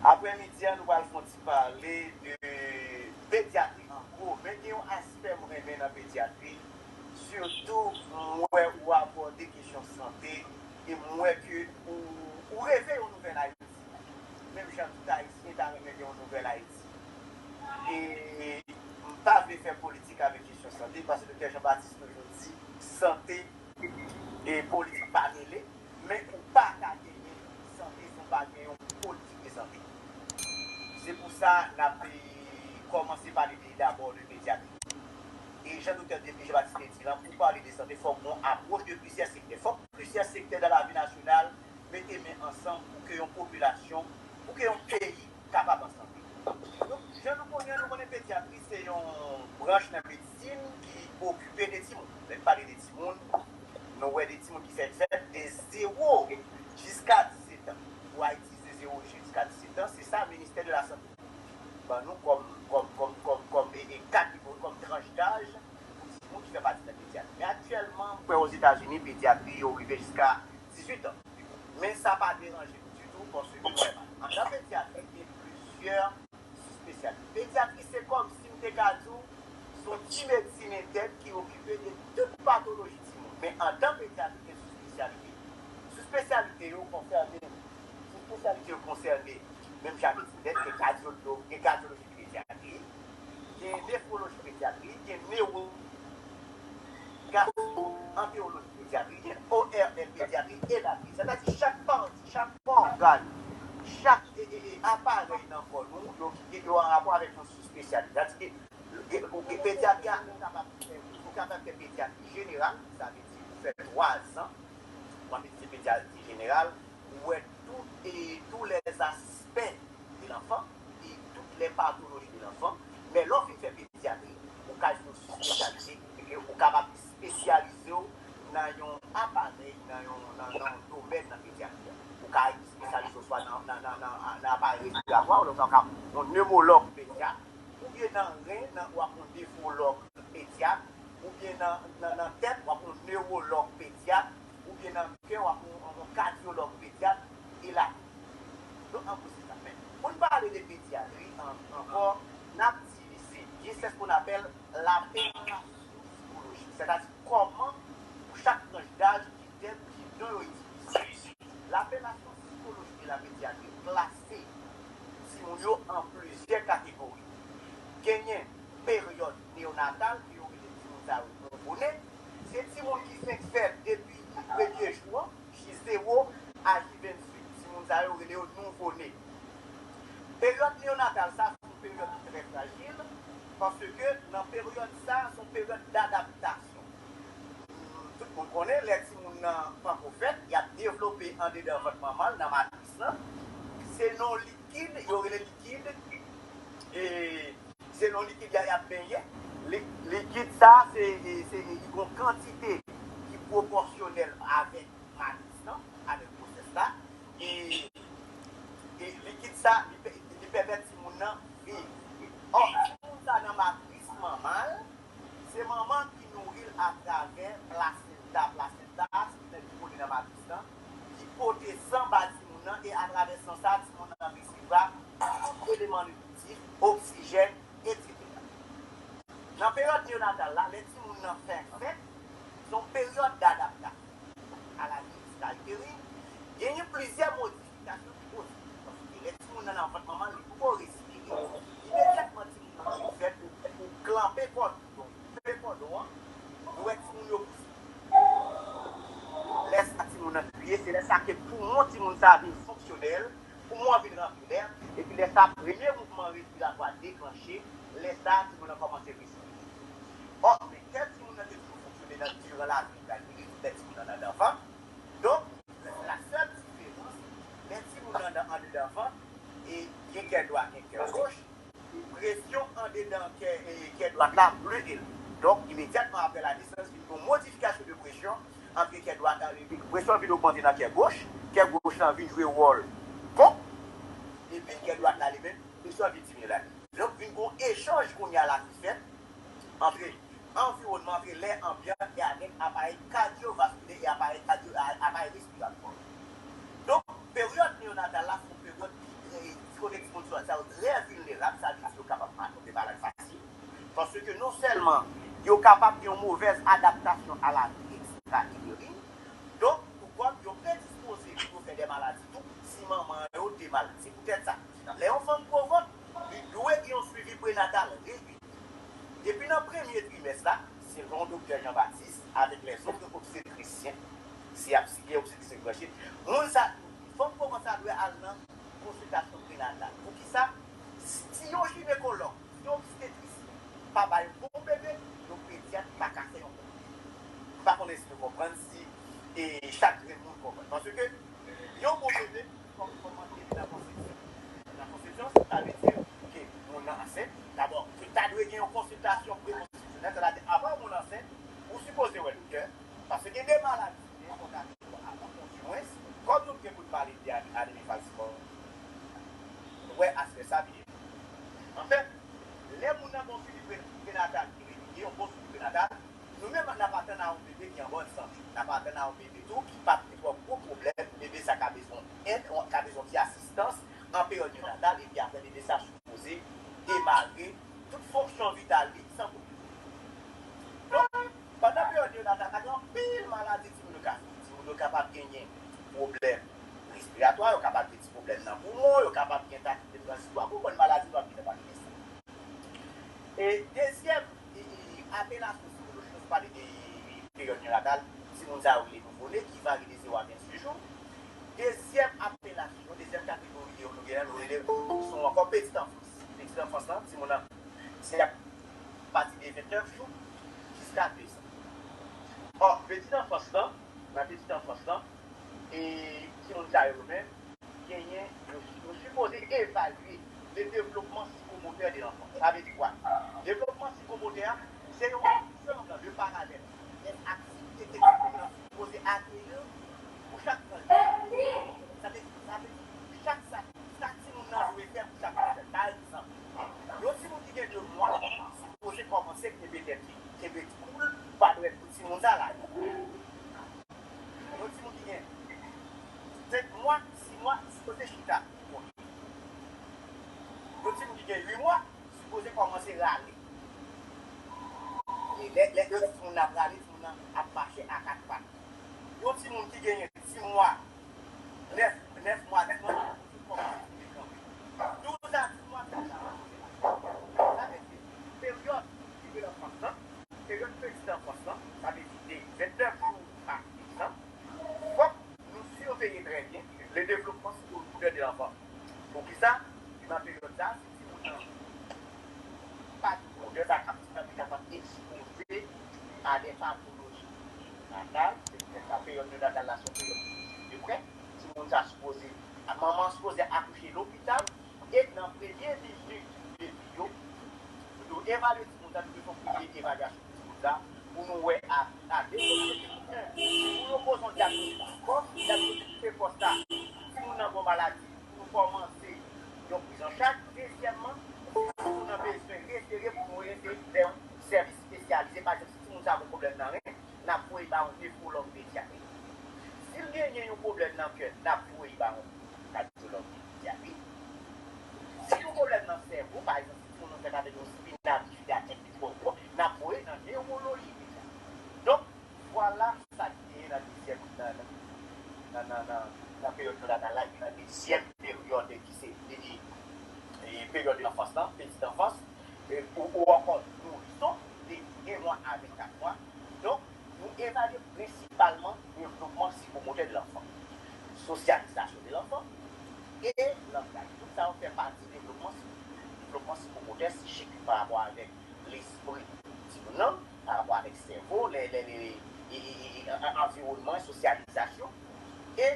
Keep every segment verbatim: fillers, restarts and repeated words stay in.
Aprè midi a, nou pral fè yon ti pale de pedyatri an gwo. Men gen yon aspè m renmen nan pedyatri, sitou m wè ou abòde kesyon sante, e m wè ke ou, ou reve yon nouvèl Ayiti. Menm jan tout Ayisyen ta renmen gen yon nouvèl Ayiti. E m pa vle fè politik avèk kesyon sante, paske Doktè Jean Baptiste toujou di, sante e politik pa mele, men ou pa ka genyen sante san w pa gen yon politik de sante. Se pou sa n ap, e, kòmanse pale de, dabò de pedyatri. E jan Doktè Jean Baptiste te di lan, pou pale de sante, fòk gon apwòch de plizyè sektè. Fòk plizyè sektè nan lavi nasyonal mete men ansanm pou ke yon popilasyon, pou ke yon peyi kapab an sante. Donk, jan nou konnen, nou konnen pedyatri se yon branch nan medsin ki okipe de timoun. Lè n pale de timoun, nou wè de timoun ki fèk fèt de zewo jiska disèt an. Pou Ayiti, se zewo jiska disèt an, se sa Ministè de la Sante ban nou kòm, kòm, kòm, kòm, kòm, e, e, kategori, kòm tranch daj pou timoun ki fè pati nan pedyatri. Men aktyèlman, m kwè Ozetazini, pedyatri yo rive jiska dizuit an. Men sa pa deranje m ditou, paske andan pedyatri, gen plizyè sou espesyalite. Pedyatri, se kòm si m te ka di w, se yon ti medsin entèn ki okipe de tout patoloji timoun. Men andan pedyatri, gen sou espesyalite. Sou espesyalite yo konsène, sou espesyalite yo konsène menm jan medsin entèn, gen kadyolog, gen kadyoloji pedyatri, gen nefwoloji pedyatri, gen newo, gastro, antewoloji pedyatri, gen O R L pedyatri, elatriye. Sètadi chak pati, chak ògàn, chak, e, e, e, aparèy nan kò nou, yo, yo an rapò avèk yon sou espesyalite. Sètadi ke, e, e, pedyatri a, ou kapab fè, ou kapab fè pedyatri jeneral, sa vle di ou fè twa zan, w ap etidye pedyatri jeneral, ou wè tout, e, tous les aspects de l'enfant, e, toutes les pathologies de l'enfant. Men lè w fin fè pedyatri, ou ka jwenn yon sou espesyalite, e ke ou kapab espesyalize w nan yon aparèy, nan yon, nan, nan yon domèn nan pedyatri a. Ou ka espesyalize w swa nan, nan, nan, nan, nan aparèy respiratwa, ou ka yon nemològ pedyat, oubyen nan ren, nan, w ap yon nefwològ pedyat, oubyen nan, nan, nan tèt, w ap yon newològ pedyat, oubyen nan kè, w ap yon, yon kadyològ pedyat, elatriye. Donk, an gwo, se sa. Men, pou n pale de pedyatri an-, ankò, n ap di li se, gen, c'est ce qu'on appelle l'appellation psychologique. Sètadi, kòman pou chak tranch daj, ki tèm, ki non yo itilize. L'appellation psychologique de la pédiatrie klase timoun yo an plizyè kategori. Genyen peryòd neyonatal, ke yo rele timoun sa yo nouvo ne. Se timoun ki fenk fèt depi premye jou an, ji zewo a ji venntuit. Timoun sa yo rele yo nouvo ne. Peryòd neyonatal sa, se yon peryòd ki trè frajil, paske nan peryòd sa, se yon peryòd dadaptasyon. Tout moun konnen, lè timoun nan panko fèt, y ap devlope andedan vant manman l, nan matris lan. Se nan likid, yo rele likid, e se nan likid y a, y ap benyen. Li-, likid sa, se, e, se, e, li gon kantite ki pwopòsyonèl avèk matris lan, avèk gwosès la. E, e likid sa, li pè-, li pèmèt timoun nan viv. Ò, timoun sa nan matris manman l, se manman ki nouri l atravè plasenta. Plasenta, se nan ki pote nan matris lan, ki pote san ba timoun nan, e atravè san sa, timoun nan resevwa tout eleman nitritif, oksijèn, etsetera. Nan peryòd neyonatal la, lè timoun nan fenk fèt, se yon peryòd dadaptasyon a la vi extra-utérine, genyen plizyè modifikasyon ki posib. Paske lè timoun nan nan vant manman l, li poko respire. Imedyatman timoun nan fin fèt, ou, ou klanpe kòdon, ou koupe kòdon an, ou wè timoun yo pouse. Lè sa timoun nan kriye, se lè sa ke poumon timoun sa vin fonksyonèl, poumon an vin ranpli lè, epi lè sa premye mouvman respiratwa deklanche, lè sa timoun nan kòmanse respire. Ò, men kè timoun nan te toujou fonksyone nan diran lavi l, li pral vini tout lè timoun nan anndan vant. Donk, la sèl diferans, lè timoun nan anndan, andedan vant, e gen kè dwat, gen kè goch, presyon andedan kè, e, kè dwat la pli elve. Donk, imedyatman aprè la nesans, vin gen yon modifikasyon de presyon ant kè dwat la, presyon vin ogmante nan kè goch, kè goch lan vin jwe wòl ponp, epi kè dwat la li menm, presyon vin diminye ladan. Donk, vin gen yon echanj kounye a la ki fèt ant anviwònman, ant lè anbyan e avèk aparèy kadyovaskilè e aparèy kadyo-, a-, aparèy respiratwa. Donk, peryòd neyonatal la, se yon peryòd ki trè, ki kote sa yo trè vilnerab, sa vle di yo kapab attrape maladi fasil. Paske non sèlman yo kapab gen yon movèz adaptasyon a lavi ekstra imerin, donk tou kòm yo predispoze pou yo fè de maladi tou si manman yo te malad. Se poutèt sa, lè yon fanm gwo vant, li dwe gen yon swivi prenatal regilye. Depi nan premye trimès la, selon Doktè Jean Baptiste, avèk lèzòt obstetrisyen, si y ap site obstetrisyen ki branche, moun sa, fanm gwo vant sa dwe al nan konsiltasyon prenatal. Poukisa? Si yon jinekològ, si yon obstetrisyen pa bay yon bon bebe, yon pedyat pa ka fè yon bon bebe. M pa konnen si nou konprann, si e, chak grenn moun konprann. Paske yon bon bebe, kòm, kòman li ye nan konsepsyon. Nan konsepsyon, sa vle di ke moun nan ansent. Dabò, ta dwe gen yon konsiltasyon prekonsepsyonèl, sètadi avan yon moun ansent, ou sipoze wè doktè, paske gen de maladi ki enpòtan avan, konjwens, kòm nou gen pou n pale de anemifal sipò, nou wè aspè sa byen. Anfèt, lè moun nan gen yon swivi pre- prenatal ki regilye, yon bon swivi prenatal, nou menm n ap atann a yon bebe ki an bòn sante. N ap atann a yon bebe tou ki p ap gen twòp gwo pwoblèm. Bebe sa ka bezwen èd, ka bezwen ti asistans an peryòd neonatal, epi apre bebe sa sipoze demare tout fonksyon vital li san pwoblèm. Donk, pandan peryòd neonatal la, gen anpil maladi timoun yo ka fè. Timoun yo kapab genyen pwoblèm respiratwa, yo kapab gen ti pwoblèm nan poumon, yo kapab gen takite tranzitwa, pou bon maladi nou ap vin nan pati. E dezyèm e, e, apelasyon sikolojik, nou pale de peryòd neonatal, timoun sa yo rele nouvo ne ki varye de zewo a vennsis jou. Dezyèm apelasyon, dezyèm kategori de nou genyen, nou rele, se ankò peti anfans. Peti anfans lan, timoun nan, se a pati de vennèf jou jiska dezan. Ò, peti anfans lan, nan peti anfans lan, e timoun sa yo menm, genyen, yo, yo sipoze evalye le développement psychomoteur de l'enfant. Sa vle di kwa? Devlopman sikomotè a, se yon ansanm de paramèt, de aktivite ke timoun nan sipoze akeyi pou chak tranche. Sa vle di, sa vle di, chak sa, sa timoun nan dwe fè pou chak tranche. Pa egzanp, yon timoun ki gen de mwa, sipoze kòmanse kenbe tèt li, kenbe kou l, pa dwèt pou timoun sa la. Yon timoun ki gen senk mwa, sis mwa, sipoze chita. Yon timoun ki gen uit mwa, sipoze kòmanse rale. E lè, lè, lè timoun nan ap rale, timoun nan ap mache a kat pat. Yon timoun ki genyen sis mwa, nèf, nèf mwa, dis mwa, sipoze kòmanse kanpe. Douz a dis mwa, timoun nan ap mache. Sa vle di, peryòd de l'enfance lan, peryòd peti anfans lan, sa vle di de vennèf jou a dezan, fòk nou siveye trè byen le développement psychomoteur de l'enfant. Poukisa? Nan peryòd sa, si timoun nan pa gen pwoblèm, sa ka, timoun nan te kapab ekspoze a de patoloji natal, se poutèt sa peryòd neonatal la se yon peryòd de prè. Timoun sa sipoze, manman an sipoze akouche lopital, e nan premye minit de vi yo, nou evalye timoun sa, nou fè yon premye evalyasyon pou timoun sa, pou nou wè a, a de kote, pou yo poze yon dyagnostik prekòs, dyagnostik prekòs la, timoun nan gen maladi, pou nou kòmanse yon priz an chaj. Dezyèmman, si timoun nan bezwen refere, pou nou refere l vè yon sèvis espesyalize. Pa egzanp, si timoun sa gen pwoblèm nan ren, n ap voye ba yon nefwològ pedyatrik. Si l genyen yon pwoblèm nan kè, n ap voye ba yon kadyològ pedyatrik. Si yon pwoblèm nan sèvo, pa egzanp, si timoun nan fèt avèk yon spina bifida, tèt li twò gwo, n ap voye nan newoloji pedyatrik. Donk, vwala sa ki genyen nan dezyèm, nan, nan, nan, nan, nan, nan peryòd neonatal la, epi nan dezyèm peryòd ki se, e, e, peryòd de l'enfance lan, peti anfans, e, ou, ou ankò nourison de de mwa a vennkat mwa. Donk, nou evalye prensipalman devlopman sikomotè de l'enfant, sosyalizasyon de l'enfant, e langaj. Tout sa yo fè pati devlopman, devlopman sikomotè, sichik, pa rapò avèk lespri timoun nan, pa rapò avèk sèvo, lè, lè, lè, e, e, e, e, an-, anviwònman, sosyalizasyon, e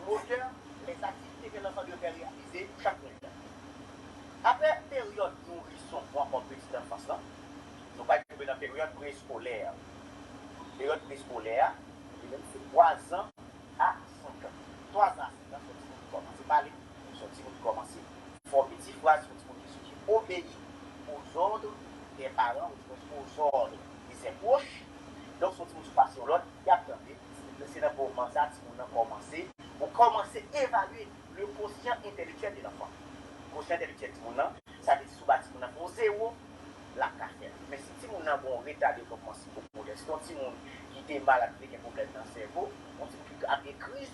motè, les activités que l'enfant devrait réaliser chaque jour. Apre peryòd nourison ou ankò peti anfans lan, nou pral tonbe nan peryòd preskolè. Peryòd preskolè a, li menm se twa zan a senk an. Twa zan a senk an, se yon timoun ki kòmanse pale, se yon timoun ki kòmanse fòme ti fraz, se yon timoun ki, ki obeyi aux ordres des parents, ou aux ordres de ses proches. Donk, se yon timoun sou pase yon lòd, y ap tande. Se nan moman sa, timoun nan kòmanse, ou kòmanse evalye le quotient intellectuel de l'enfant. kosyan entèlektyèl timoun nan, sa vle di si w ba timoun nan yon zewo, l ap ka fè l. Men si timoun nan gen yon reta devlopman sikomoter, se yon timoun ki te malad, ki te gen pwoblèm nan sèvo, yon timoun ki ap gen kriz